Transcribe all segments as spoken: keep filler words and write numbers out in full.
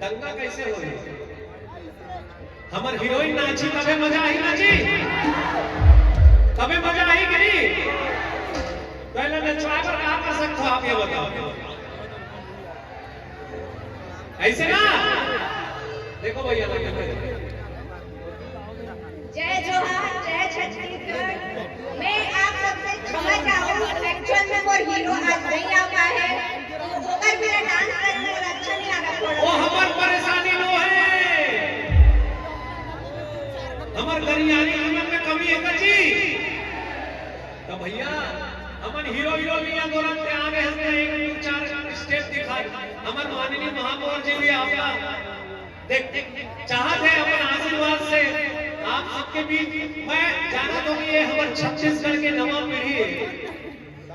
दंगा कैसे होही? हमर हीरोइन नाची तभे मजा आही ना जी, तभे मजा आही कि नहीं? पहले नचवाए बर का कर सकत हो आप, ये बताओ। ऐसे ना, देखो भैया, जय जोहार, जय छत्तीसगढ़। मैं आप सबसे क्षमा चाहूँ, एक्चुअल में वो हीरो आज नहीं आ पाए हैं, तो ओकर मेरा डांस करने में अच्छा नहीं लगा थोड़ा। वो हमर परेशानी नो है, हमर गलियारी हमर में कमी है जी। तो भैया, हमन हीरो हीरोइन या गोरख के आगे हमने एक दो चार स्टेप दिखाए। हमर माननीय महापौर जी भी आपका देख, चाहत है अपन आशीर्वाद से आप सबके बीच। मैं जानत हूँ कि ये हमर छत्तीसगढ़ के नवा पीढ़ी है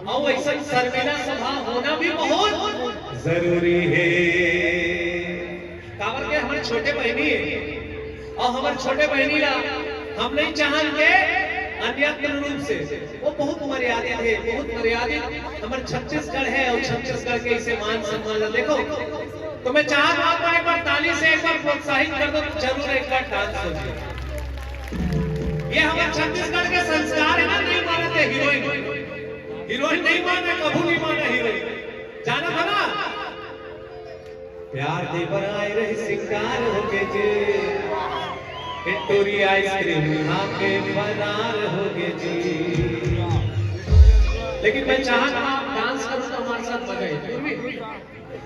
और ऐसा शर्मिला सभा होना भी बहुत जरूरी है। काबर के हमर छोटे बहिनी है और हमर छोटे बहिनी ला हम नहीं चाहन के अन्यत्र रूप से, वो बहुत मर्यादित है, बहुत मर्यादित हमर छत्तीसगढ़ है और छत्तीसगढ़ के इसे मान सम्मान ला देखो। तो मैं चाहत हूँ आप मन एक बार ताली से एक बार प्रोत्साहित कर दो, तो जरूर एक बार डांस हो जाए। ये हमर छत्तीसगढ़ के संस्कार है ना, नहीं मानत है हीरोइन, हीरोइन नहीं माने, कभू नहीं माने हीरोइन, जानत हो ना? प्यार दे बर आए रहे, शिकार हो गे जी, एक टोरी आइसक्रीम खा के फरार हो गे जी। लेकिन मैं चाहत हूँ आप डांस करो तो हमारे साथ मजा आए।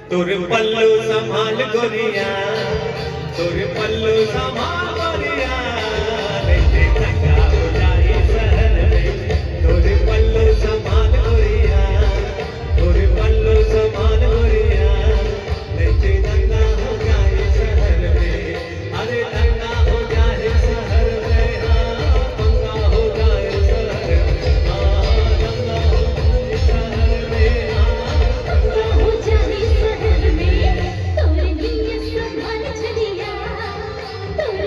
तोर पल्लू संभाल गोरिया, तोर पल्लू संभाल गोरिया, नहीं ते दंगा हो जाए शहर में। तोर पल्लू संभाल गोरिया, तोर पल्लू संभाल गोरिया, नहीं ते दंगा हो जाए शहर में। अरे दंगा हो जाए शहर में, हाँ, दंगा हो जाए शहर में, हाँ, दंगा हो जाए शहर में, हाँ। दंगा हो जाए शहर में, तोर नीयत संभाल चलिया, तोर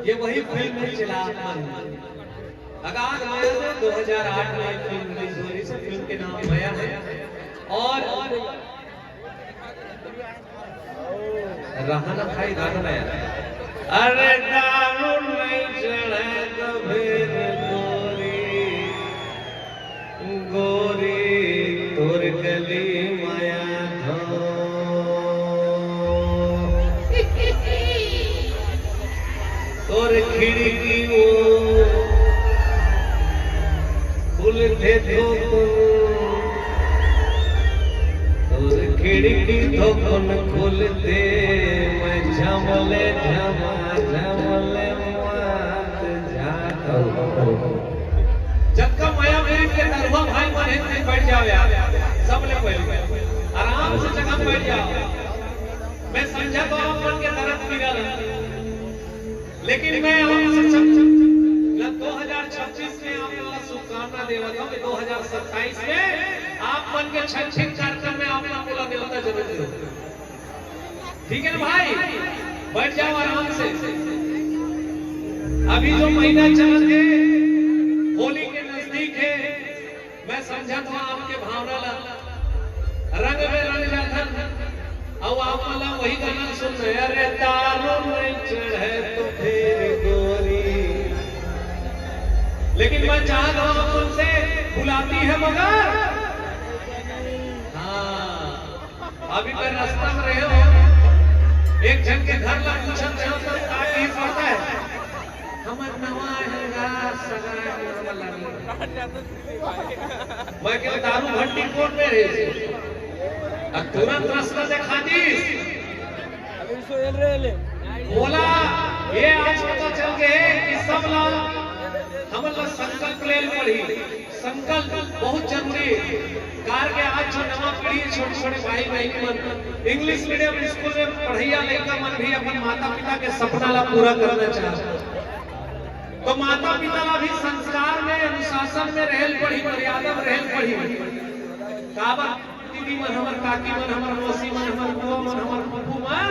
ये वही फिल्म है चिराग मन। अगाध मया में दो हज़ार आठ में एक फिल्म रिलीज हो रही है, फिल्म के नाम मया है। और रहना भाई, रहना यार। अरे दारू नहीं चढ़े तो फिर गोरी, गोरी तोर गली माया धो। तोर खिड़की वो खुलथे थोकुन, तोर खिड़की थोकुन खुलथे, मैं झमले झमा झमले मात जात हूँ। जतका मया मेरी के नरवा भाई मन हे, बैठ जाओ यार, सबले पहले आराम से जगह बैठ जाओ। मैं समझा तो आप मन के दर्द पीड़ा ला, लेकिन मैं आप सबसे न दो हज़ार छब्बीस में आप मन ला शुभकामना देवत हूँ कि दो हज़ार सत्ताईस में आप मन के छठ के कार्यक्रम में आप मन मोला नेवता जरूर दो। ठीक है ना भाई, बैठ जाओ आराम से। अभी जो महीना चलत हे, होली के नजदीक हे, मैं समझत हूँ आपके भावना ला, रंग में रंग जाथन। अउ आप मन ला वही गाना सुन रहे, अरे दारू नहीं चढ़े तो फिर गोरी। लेकिन मैं चाहत हूँ आप उनसे बुलाती है मगर, हाँ, अभी मैं रास्ता में रहे हो। एक झन के घर ला पूछत जाओ तो का कही पड़ता है, "हमर नवा है गा, सगा है, हमर ला नहीं।" मैं कहे, "दारू भट्टी कोन में है?" अब तुरंत रास्ता दिखा दीस। मोला ये आज पता चल गए कि सब ला हमन ला संकल्प ले पड़ी। संकल्प बहुत जरूरी है। कार के आज जो नवा पीढ़ी है, छोटे छोटे भाई बहनी मन, इंग्लिश मीडियम स्कूल में पढ़ैया लइका मन भी अपन माता पिता के सपना ला पूरा करना चाहत। तो माता पिता ला भी संस्कार में, अनुशासन में रहल पड़ी, मर्यादा में रहल पड़ी। काबर दीदी मन, हमर काकी मन, हमर मौसी मन, हमर बुआ मन, हमर फूफू मन